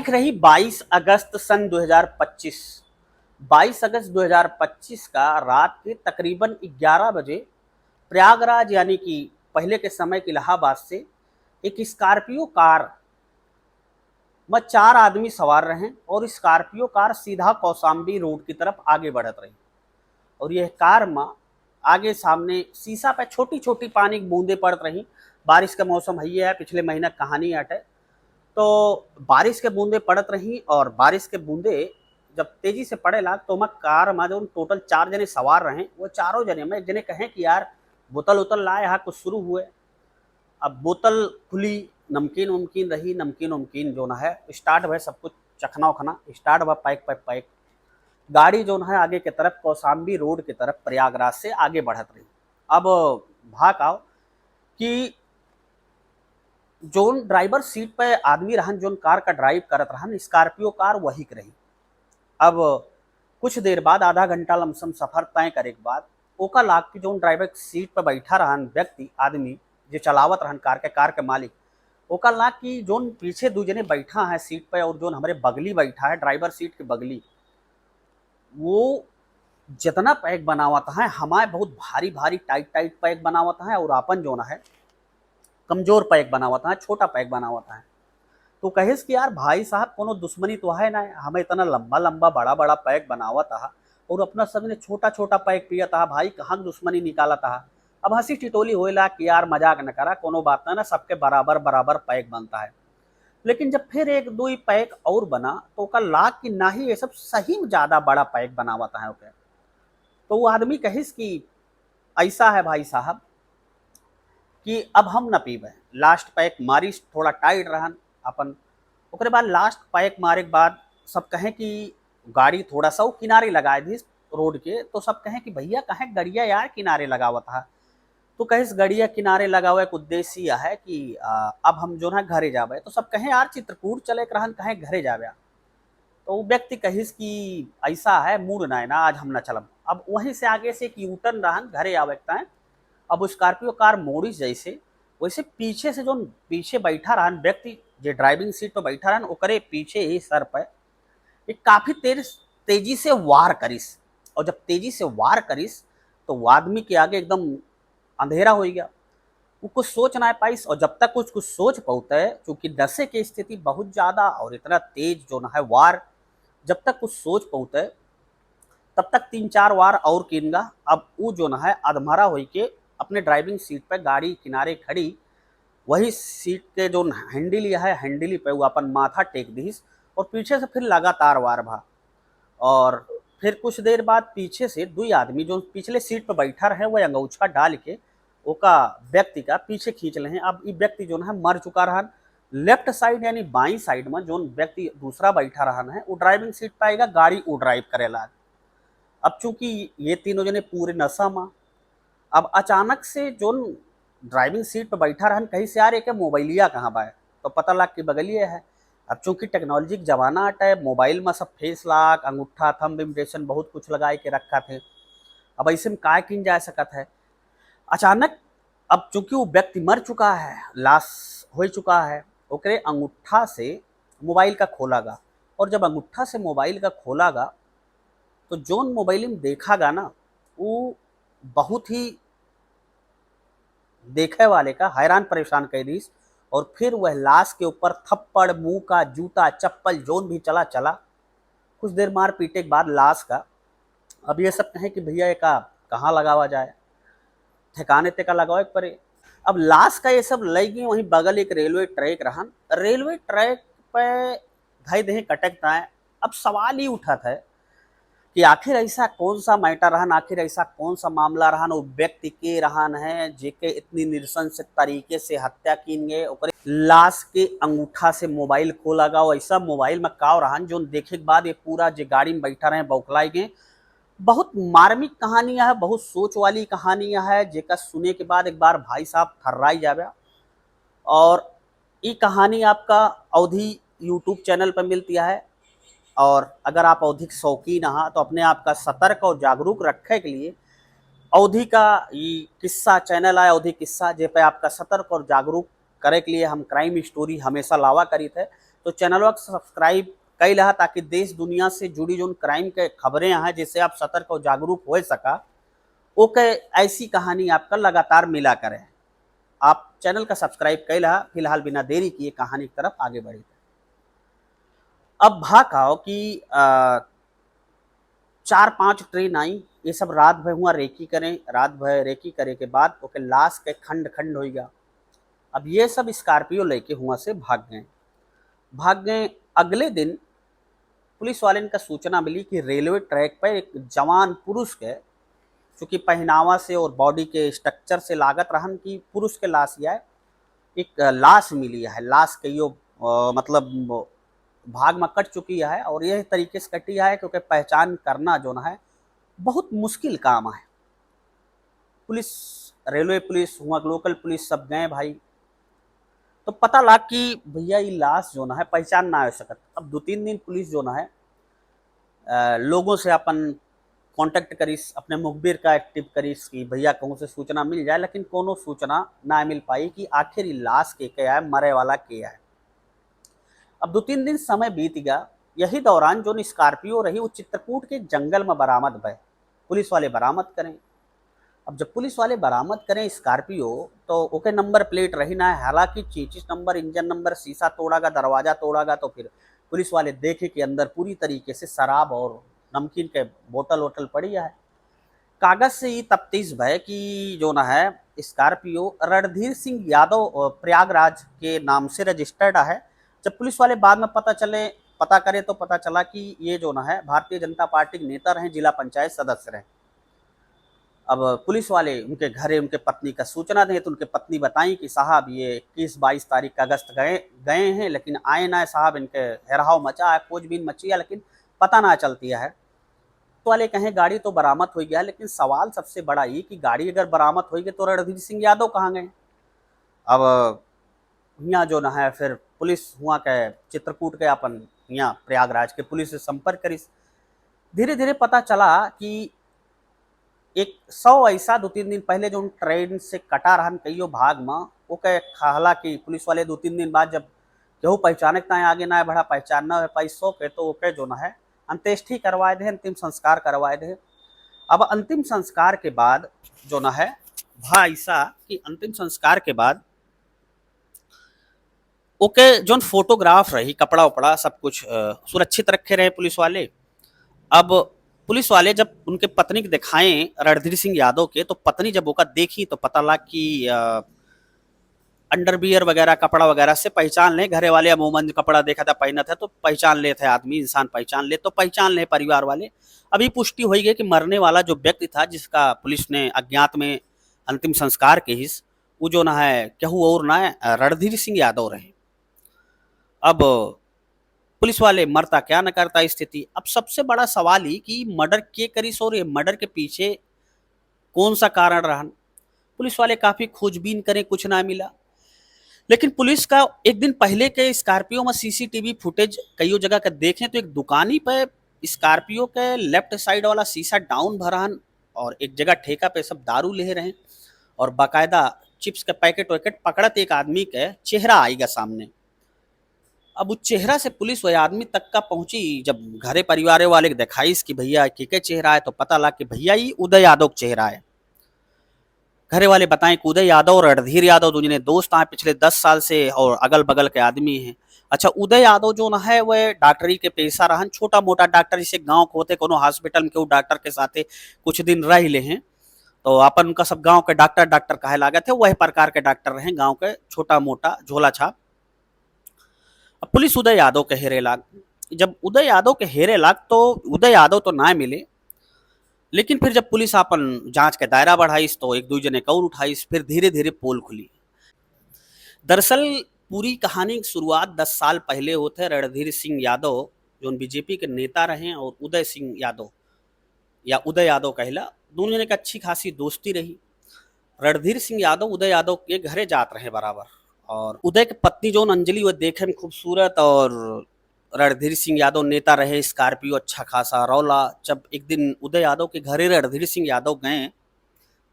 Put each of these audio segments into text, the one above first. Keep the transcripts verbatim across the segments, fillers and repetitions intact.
तारीख रही बाईस अगस्त सन दो हज़ार पच्चीस। बाईस अगस्त दो हज़ार पच्चीस का रात के तकरीबन ग्यारह बजे प्रयागराज, यानी कि पहले के समय के इलाहाबाद से, एक स्कॉर्पियो कार में चार आदमी सवार रहे और स्कॉर्पियो कार सीधा कौशाम्बी रोड की तरफ आगे बढ़त रही। और यह कार में आगे सामने शीशा पे छोटी छोटी पानी की बूंदें पड़त रही। बारिश का मौसम है, ये है, पिछले महीना कहानी अटे। तो बारिश के बूंदें पड़त रही और बारिश के बूंदें जब तेजी से पड़े लाग, तो ओमा कार में जो टोटल चार जने सवार रहे, वो चारों जने में एक जने कहे कि यार, बोतल उतल लाए हा, कुछ शुरू हुए। अब बोतल खुली, नमकीन उमकीन रही, नमकीन उमकीन जो ना है, स्टार्ट भय सब कुछ, चखना उखना स्टार्ट भय, पैक पैक पैक। गाड़ी जो ना है आगे के तरफ कौशाम्बी रोड के तरफ प्रयागराज से आगे बढ़त रही। अब भा का हो कि जोन ड्राइवर सीट पे आदमी रहन, जोन कार का ड्राइव करत रहन, स्कॉर्पियो कार वही के रही। अब कुछ देर बाद, आधा घंटा लमसम सफर तय करे के बाद, ओका लाग कि जोन ड्राइवर सीट पे बैठा रहन व्यक्ति, आदमी जे चलावत रहन कार के, कार के मालिक, ओका लाग कि जोन पीछे दू जने बैठा है सीट पे और जोन हमरे बगली बैठा है, ड्राइवर सीट के बगली, वो जितना पैक बनावत है, हमारे बहुत भारी भारी टाइट टाइट पैक बनावत है और आपन जोन है कमजोर पैक बनावत है, छोटा पैक बनावत है। तो कहिस कि यार भाई साहब, कोनो दुश्मनी तो है ना, हमें इतना लंबा लंबा बड़ा बड़ा पैक बनावत है और अपना सबने छोटा छोटा पैक पियत है, भाई कहाँ के दुश्मनी निकालत है। अब हंसी टिटोली होए लाग कि यार मजाक न करा, कोनो बात ना, ना सबके बराबर बराबर पैक बनता है। लेकिन जब फिर एक दो ही पैक और बना तो ओका लाग कि नाही, ये सब सही में ज्यादा बड़ा पैक बनावत है ओके। तो वो आदमी कहिस कि ऐसा है भाई साहब कि अब हम न पीबे। लास्ट पैक मारिस, थोड़ा टाइट रहन अपन। ओकरे बाद लास्ट पैक मारे के बाद सब कहें कि गाड़ी थोड़ा सा वो किनारे लगाए दिस रोड के, तो सब कहें कि भैया कहें गड़िया यार किनारे लगावत हा। तो कहिस गड़िया किनारे लगावे के उद्देश्य यह है कि आ, अब हम जो है घरे जाबे। तो सब कहें यार चित्रकूट चले के रहन, कहें घरे जाबे। तो वो व्यक्ति कहिस कि ऐसा है, मूड ना है ना, आज हम ना चलब। अब वहीं से आगे से एक यूटर्न रहन घरे आवे के ताईं। अब स्कॉर्पियो कार मोड़िस जैसे, वैसे पीछे से जो पीछे बैठा रहन व्यक्ति, जे ड्राइविंग सीट पर बैठा रहन, ओकरे पीछे ही सर पे एक काफी तेज, तेजी से वार करिस। और जब तेजी से वार करिस तो वो आदमी के आगे एकदम अंधेरा हो गया। वो कुछ सोच ना पाइस, और जब तक कुछ कुछ सोच पौते, क्योंकि नशे की स्थिति बहुत ज्यादा और इतना तेज जो ना है वार, जब तक कुछ सोच पौते तब तक तीन चार वार और कीन गा। अब वो जो ना है अधमरा होई के अपने ड्राइविंग सीट पे गाड़ी किनारे खड़ी, वही सीट के जो हैंडल है, हैंडल पे वो अपन माथा टेक दीस और पीछे से फिर लगातार वार भा। और फिर कुछ देर बाद पीछे से दुई आदमी जो पिछले सीट पे बैठा रहे, वह अंगौछा डाल के ओका व्यक्ति का पीछे खींच ले हैं। अब ई व्यक्ति जो है मर चुका रहन। लेफ्ट साइड यानी बाई साइड में जो व्यक्ति दूसरा बैठा रहन है, वो ड्राइविंग सीट पे आएगा, गाड़ी वो ड्राइव करे लाग। अब चूंकि ये तीनों जने पूरे नशा में, अब अचानक से जोन ड्राइविंग सीट पे बैठा रहन, कहिस यार एके मोबाइलिया कहाँ बा? तो पता लाग कि बगलिए है। अब चूंकि टेक्नोलॉजी के जमाना अटे, मोबाइल में सब फेस लॉक, अंगूठा, थंब इम्प्रेशन, बहुत कुछ लगाए के रखा थे। अब ऐसे में काय किन जा सकत है? अचानक अब चूंकि वो व्यक्ति मर चुका है, लाश हो चुका है, ओकरे अंगूठा से मोबाइल का खोला गा। और जब अंगूठा से मोबाइल का खोला गा तो जोन मोबाइल में देखा गा ना, वो बहुत ही देखे वाले का हैरान परेशान कर दीस। और फिर वह लाश के ऊपर थप्पड़, मुंह का, जूता, चप्पल, जोन भी चला चला। कुछ देर मार पीटे के बाद लाश का, अब ये सब कहें कि भैया एका कहाँ लगावा जाए, ठिकाने ते का लगावे के पड़े। अब लाश का ये सब लई गई, वहीं बगल एक रेलवे ट्रैक रहन, रेलवे ट्रैक पे धई देहे कटक ताए। अब सवाल ही उठत है कि आखिर ऐसा कौन सा मैटर रहन, आखिर ऐसा कौन सा मामला रहन, वो व्यक्ति के रहन है जेके इतनी नृशंस तरीके से हत्या कीन गए, ओकरे लाश के अंगूठा से मोबाइल खोला गा। ऐसा मोबाइल में काव रहन जोन देखे के बाद ये पूरा जे गाड़ी में बैठा रहे बौखलाई गए। बहुत मार्मिक कहानी है, बहुत सोच वाली कहानी है, जेका सुने के बाद एक बार भाई साहब थर्राई जाबे। और ई कहानी आपका अवधी YouTube चैनल पर मिलती है। और अगर आप अवधी के शौकीन हैं तो अपने आप का सतर्क और जागरूक रखे के लिए अवधी का ई किस्सा चैनल है, अवधी किस्सा, जे पे आपका सतर्क और जागरूक करे के लिए हम क्राइम स्टोरी हमेशा लावा करीत है। तो चैनलवा के subscribe कइ लहा, ताकि देश दुनिया से जुड़ी जौन crime के खबरें हैं, जिससे आप सतर्क और जागरूक हो सका, ओके ऐसी कहानी आपका लगातार मिला करे। आप चैनल का subscribe कइ लहा। फिलहाल बिना देरी किए कहानी की तरफ आगे बढ़ी। अब भा का हो कि, अ, चार पांच ट्रेन आई, ये सब रात भर हुआ रेकी करें। रात भर रेकी करे के बाद ओके लाश के खंड खंड होइगा। अब ये सब स्कॉर्पियो लेके हुआ से भाग गए। भाग गए। अगले दिन पुलिस वाले का सूचना मिली कि रेलवे ट्रैक पर एक जवान पुरुष के, चूँकि पहनावा से और बॉडी के स्ट्रक्चर से लागत रहन कि पुरुष के लाश या है, एक, अ, लाश मिली है। लाश के यो, अ, मतलब, भाग में कट चुकी है और यह तरीके से कटी है, क्योंकि पहचान करना जो है बहुत मुश्किल काम है। पुलिस, रेलवे पुलिस हुआ, लोकल पुलिस सब गए भाई, तो पता लाग कि भैया, ये लाश जो है पहचान ना हो सकत। अब दो तीन दिन पुलिस जो है, अ, लोगों से अपन कॉन्टैक्ट करिस, अपने मुखबिर का एक्टिव करिस कि भैया, कहूँ से सूचना मिल जाए, लेकिन कोनो सूचना ना मिल पाई कि आखिर ये लाश के, के है, मरे वाला के है। अब दो तीन दिन समय बीत गया। यही दौरान जो स्कॉर्पियो रही, वो चित्रकूट के जंगल में बरामद भय। पुलिस वाले बरामद करें। अब जब पुलिस वाले बरामद करें स्कॉर्पियो, तो ओके नंबर प्लेट रही ना है, हालांकि चींचिस नंबर, इंजन नंबर, शीशा तोड़ा गा, दरवाजा तोड़ा गा, तो फिर पुलिस वाले देखे कि अंदर पूरी तरीके से शराब और नमकीन के बोतल वोतल पड़ी है। कागज से ये तफ्तीश भय कि जो ना है स्कॉर्पियो रणधीर सिंह यादव, अ, प्रयागराज के नाम से रजिस्टर्ड है। जब पुलिस वाले बाद में पता चले, पता करे तो पता चला कि ये जो ना है भारतीय जनता पार्टी के नेता रहे, जिला पंचायत सदस्य रहे। अब पुलिस वाले उनके घरे उनके पत्नी का सूचना दें तो उनके पत्नी बताई कि साहब, ये इक्कीस बाईस तारीख का अगस्त गए, गए हैं, लेकिन आए ना है साहब, इनके हेरहाव मचा है, खोजबीन मची है, लेकिन पता ना चलती है। वाले कहें गाड़ी तो बरामद हो गया, लेकिन सवाल सबसे बड़ा ये कि गाड़ी अगर बरामद हो गई तो रणधीर सिंह यादव कहाँ गए? अब हियाँ जो ना है फिर पुलिस हुआ के चित्रकूट के अपन हियाँ प्रयागराज के पुलिस से संपर्क करिस। धीरे धीरे पता चला कि एक सौ ऐसा दो तीन दिन पहले जो ट्रेन से कटा रहन कईयो भाग में, ओके कहला कि पुलिस वाले दो तीन दिन बाद जब केहू पहचाने के ताईं आगे ना बढ़ा, पहचान ना हो पाई सो के, तो ओके जो ना है अंत्येष्टि करवाए दे, अंतिम संस्कार करवाए दे। अब अंतिम संस्कार के बाद जो ना है भा ऐसा कि अंतिम संस्कार के बाद ओके जौन फोटोग्राफ रही, कपड़ा उपड़ा सब कुछ, अ, सुरक्षित रखे रहे पुलिस वाले। अब पुलिस वाले जब उनके पत्नी के दिखाएं रणधीर सिंह यादव के, तो पत्नी जब ओका देखी तो पता लाग कि, अ, अंडरवियर वगैरह, कपड़ा वगैरह से पहचान ले। घरे वाले अमूमन कपड़ा देखा था, पहनत है तो पहचान लेत है आदमी, इंसान पहचान ले तो पहचान ले परिवार वाले। अभी पुष्टि हो गई कि मरने वाला जो व्यक्ति था, जिसका पुलिस ने अज्ञात में अंतिम संस्कार किहिस, उ जो ना है केहू और ना है, रणधीर सिंह यादव रहे। अब पुलिस वाले मरता क्या न करता स्थिति। अब सबसे बड़ा सवाल ही कि मर्डर के करिस और ये मर्डर के पीछे कौन सा कारण रहन। पुलिस वाले काफी खोजबीन करें, कुछ ना मिला। लेकिन पुलिस का एक दिन पहले के स्कॉर्पियो में सीसीटीवी फुटेज कईयों जगह का देखें तो एक दुकानी पे स्कॉर्पियो के लेफ्ट साइड वाला शीशा डाउन भरहन और एक जगह ठेका पे सब दारू ले रहे और बाकायदा चिप्स के पैकेट वैकेट पकड़त एक आदमी के चेहरा आइगा सामने। अब उस चेहरा से पुलिस वह आदमी तक का पहुंची, जब घरे परिवार वाले के दिखाइस कि भैया के के चेहरा है, तो पता लगा कि भैया ये उदय यादव का चेहरा है। घरे वाले बताएं कि उदय यादव और रणधीर यादव दोनों जने दोस्त आए पिछले दस साल से और अगल बगल के आदमी हैं। अच्छा, उदय यादव जो ना है वह डॉक्टरी के पेशा रहन, छोटा मोटा डॉक्टर जैसे गाँव के होते कोनो हॉस्पिटल में केहू डॉक्टर के साथे कुछ दिन रह ले हैं, तो अपन उनका सब गाँव के डॉक्टर डॉक्टर कहे लागत है, वह प्रकार के डॉक्टर रहे गाँव के, छोटा मोटा झोला छाप। अब पुलिस उदय यादव के हेरे लाग। जब उदय यादव के हेरे लाग तो उदय यादव तो ना मिले, लेकिन फिर जब पुलिस अपन जांच के दायरा बढ़ाइस तो एक दो जने के और उठाइस, फिर धीरे धीरे पोल खुली। दरअसल पूरी कहानी की शुरुआत दस साल पहले होत है। रणधीर सिंह यादव जो बीजेपी के नेता रहे और उदय सिंह यादव या उदय यादव कहला, दोनों जने के अच्छी खासी दोस्ती रही। रणधीर सिंह यादव उदय यादव के घरे जात रहे बराबर। और उदय के पत्नी जौन अंजलि, वह देखे में खूबसूरत, और रणधीर सिंह यादव नेता रहे, स्कॉर्पियो अच्छा खासा रौला। जब एक दिन उदय यादव के घरे रणधीर सिंह यादव गए,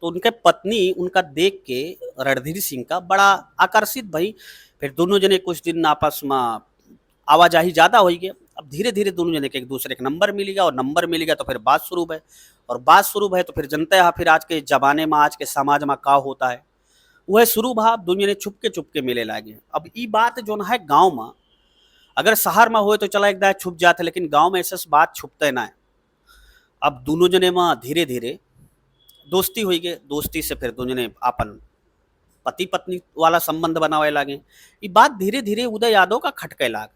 तो उनके पत्नी उनका देख के रणधीर सिंह का बड़ा आकर्षित भई। फिर दोनों जने कुछ दिन आपस में आवाजाही ज्यादा होइगे। अब धीरे धीरे दोनों जने के एक दूसरे के नंबर मिलिगा और नंबर मिलिगा तो फिर बात शुरू भय, और बात शुरू भय तो फिर जनते हैं फिर आज के जमाने में, आज के समाज में का होता है, वह शुरू भा। दोनों जने छुपके छुपके मिले लागे। अब ई बात जौन है गाँव में, अगर शहर में होए तो चला एक दाए छुप जाते, लेकिन गाँव में ऐसे बात छुपते ना है। अब दोनों जने में धीरे धीरे दोस्ती होइगे, दोस्ती से फिर दोनों जने अपन पति पत्नी वाला संबंध बनावे लागे। ई बात धीरे धीरे उदय यादव का खटके लाग।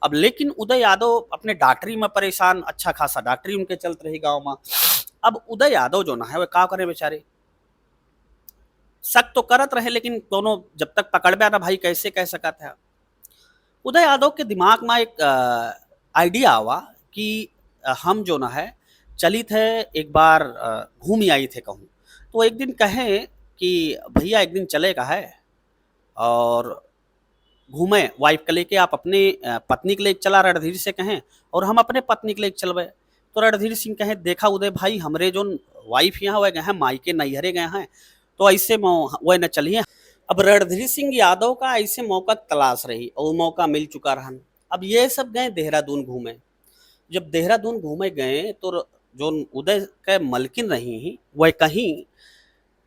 अब लेकिन उदय यादव अपने डॉक्टरी में परेशान, अच्छा खासा डॉक्टरी उनके चलत रही गाँव में। अब उदय यादव जौन है वह का करे बेचारे, शक तो करत रहे लेकिन कोनो जब तक पकड़बे ना भाई कैसे कह सकत है। उदय यादव के दिमाग में एक आइडिया आवा कि अ, हम जौन है चलित है एक बार अ, घूम आई थे कहूँ। तो एक दिन कहें कि भैया एक दिन चले का है और घूमे, वाइफ के लेके आप अपने अ, पत्नी के लेके चला, रणधीर से कहें, और हम अपने पत्नी के लेके चलबे। तो रणधीर सिंह कहें, देखा उदय भाई, हमरे जौन वाइफ यहाँ वह गए हैं मायके नैहरे गए हैं, तो ऐसे मौ-, वह न चलिए। अब रणधीर सिंह यादव का ऐसे मौका तलाश रही और मौका मिल चुका रहन। अब ये सब गए देहरादून घूमे। जब देहरादून घूमे गए तो र-, जौन उदय के मलकिन रही ही वह कहीं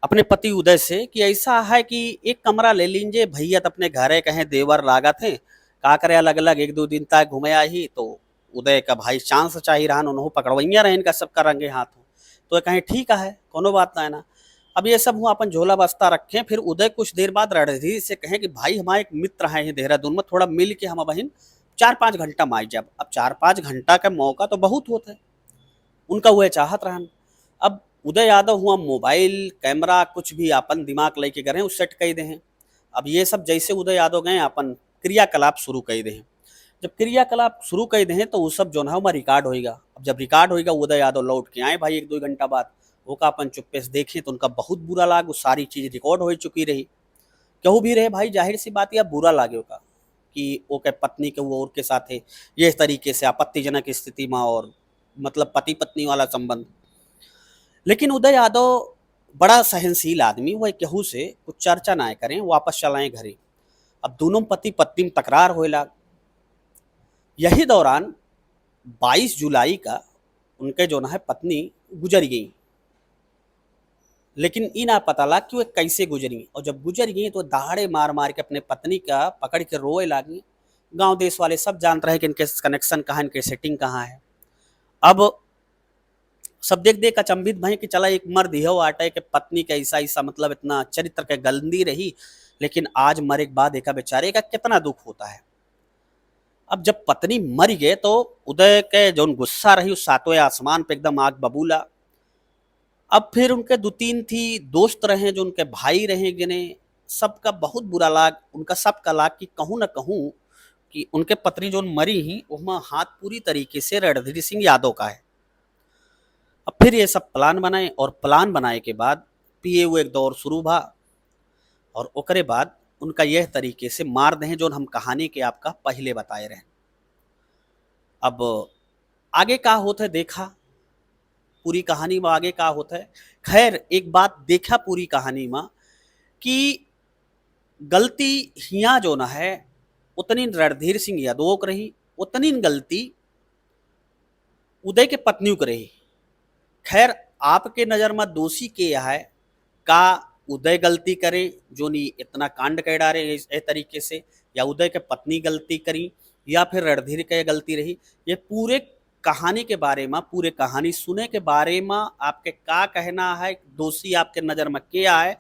अपने पति उदय से कि ऐसा है कि एक कमरा ले लीजिए भैया, तो अपने घरे कहें देवर लागत हैं, का करे अलग अलग एक दो दिन तक घूमे आई। तो उदय का भाई चांस चाही रहन, उन्हों पकड़वैया रहे इनका सबका रंगे हाथ हो। तो ये कहें ठीक है, कोनो बात ना है ना। अब ये सब हुआ अपन झोला बस्ता रखें, फिर उदय कुछ देर बाद रणधीर से कहें कि भाई हमारे एक मित्र हैं देहरादून में, थोड़ा मिल के हम बहिन चार पाँच घंटा माई जाब। अब चार पाँच घंटा का मौका तो बहुत होता है, उनका वह चाहत रहन। अब उदय यादव हुआ मोबाइल कैमरा कुछ भी अपन दिमाग लेके गए हैं, वो सेट कर दे हैं। अब ये सब जैसे उदय यादव गए अपन क्रियाकलाप शुरू कर दे हैं। जब क्रियाकलाप शुरू कर दे हैं तो वो सब जौन है वहाँ रिकॉर्ड होएगा। अब जब रिकॉर्ड होएगा उदय यादव लौट के आए भाई एक दो घंटा बाद, वो का अपन चुप्पे से देखें तो उनका बहुत बुरा लाग, वो सारी चीज रिकॉर्ड हो चुकी रही। केहू भी रहे भाई जाहिर सी बात या बुरा लागे ओका कि ओके पत्नी के वो और के साथ है ये तरीके से आपत्तिजनक स्थिति में और मतलब पति पत्नी वाला संबंध। लेकिन उदय यादव बड़ा सहनशील आदमी, वह केहू से कुछ चर्चा ना करें, वापस चलाएं घरे। अब दोनों पति पत्नी में तकरार होए लाग। यही दौरान बाईस जुलाई का उनके जौन है पत्नी गुजर गई, लेकिन ई ना पता लाग कि वह कैसे गुजरी। और जब गुजर गई तो दहाड़े मार मार के अपने पत्नी का पकड़ के रोए लागी। गांव देश वाले सब जानत रहे कि इनके कनेक्शन कहाँ, इनके सेटिंग कहाँ है। अब सब देख देख अचंभित भए कि चला एक मर्द यह आटे के पत्नी का ऐसा ऐसा मतलब इतना चरित्र के गंदी रही, लेकिन आज मरे के बाद एका बेचारे का कितना दुख होता है। अब जब पत्नी मर गए तो उदय के जौन गुस्सा रही उस सातवें आसमान पे एकदम आग बबूला। अब फिर उनके दो तीन थी दोस्त रहे जो उनके भाई रहे गिने, सबका बहुत बुरा लाग, उनका सबका लाग कि कहूँ न कहूँ कि उनके पत्नी जौन मरी ही ओहमा हाथ पूरी तरीके से रणधीर सिंह यादव का है। अब फिर ये सब प्लान बनाए और प्लान बनाए के बाद पिए हुए एक दौर शुरू भा और ओकरे बाद उनका यह तरीके से मार दें जौन हम कहानी के आपका पहले बताए रहे। अब आगे का होत है देखा, पूरी कहानी में आगे का होत है। खैर एक बात देखा पूरी कहानी में कि गलती हिया जौन है उतनी रणधीर सिंह यादव के रही, उतनी गलती उदय के पत्नियों के रही। खैर आपके नजर में दोषी के है? का उदय गलती करे जौन ई इतना कांड कर डारे इस ए तरीके से, या उदय के पत्नी गलती करी, या फिर रणधीर के गलती रही? ये पूरे कहानी के बारे में, पूरे कहानी सुने के बारे में आपके का कहना है, दोषी आपके नजर में के आए,